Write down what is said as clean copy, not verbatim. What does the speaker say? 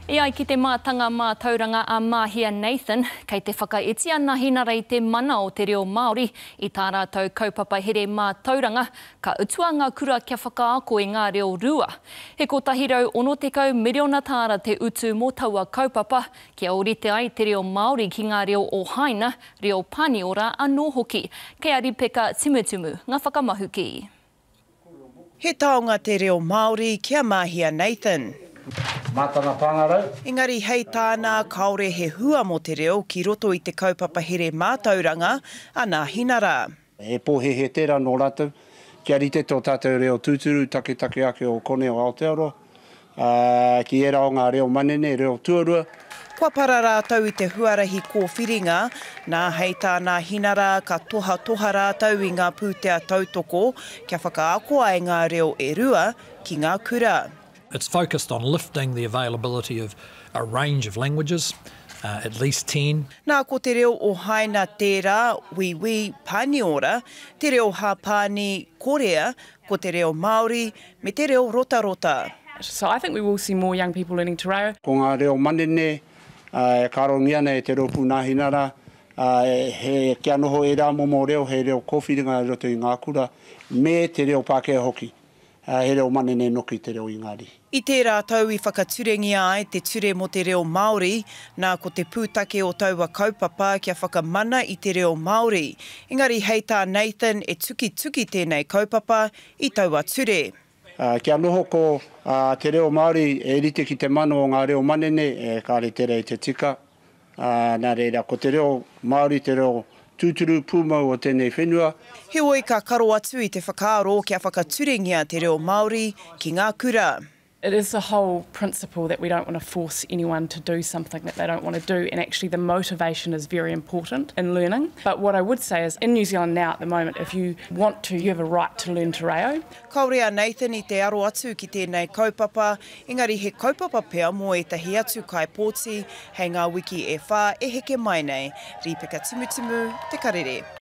E ai ki te mātanga mātauranga a Mahia Nathan, kei te whakaiti a Nahinara i te mana o te reo Māori i tā rātou kaupapa here mātauranga, ka utua ngā kura kia whakaako i ngā reo rua. He 160 miriona tāra te utu mō taua kaupapa, kia ōrite ai te reo Māori ki ngā reo o Haina, reo Pāniora anō hoki. Kei a Ripeka Timutumu ngā whakamahuki. He taonga te reo Māori ki a Mahia Nathan. Mātanga pāngarau. Engari hei tāna kāore he hua mō te reo ki roto i te kaupapa here mātauranga a Nāhinara. He pōhēhē tērā nō rātou kia rite tō tātou reo tūturu taketake ake o konei o Aotearoa. Ā, ki ērā o ngā reo manene, reo tuarua. Kua para rātou i te huarahi kōwhiringa, nā, hei tā Nāhinara ka tohatoha rātou i ngā pūtea tautoko kia whakaako ai ngā reo e rua ki ngā kura. It's focused on lifting the availability of a range of languages, at least 10. Nā, ko te reo o Haina tērā, Wīwī, Pāniora, te reo Hāpāni, Korea, ko te reo Māori, me te reo rotarota. So I think we will see more young people learning te reo. Ko ngā reo manene e karongia ana e te Rōpū Nāhinara, he kia noho ērā momo reo hei reo kōwhiringa i roto i ngā kura, me te reo Pākehā hoki, he reo manene noki te reo Ingarihi. I tērā tau i whakaturengia ai te Ture mō te Reo Māori, nā ko te pūtake o taua kaupapa kia whakamana i te reo Māori. Engari hei tā Nathan e tukituki tēnei kaupapa i taua ture. Kia noho ko te reo Māori e rite ki te mana o ngā reo manene, kāre tērā i te tika. Nā reira, ko te reo Māori te reo tūturu pūmau o tēnei whenua. Heoi ka karo atu i te whakaaro kia whakaturengia te reo Māori ki ngā kura. It is the whole principle that we don't want to force anyone to do something that they don't want to do and actually the motivation is very important in learning. But what I would say is in New Zealand now at the moment if you want to you have a right to learn te reo. Kāore a Nathan i te aro atu ki tēnei kaupapa, engari he kaupapa pea mō ētahi atu kaipōti hei ngā wiki e whā e heke mai nei. Rīpeka Timutimu, Te Karere.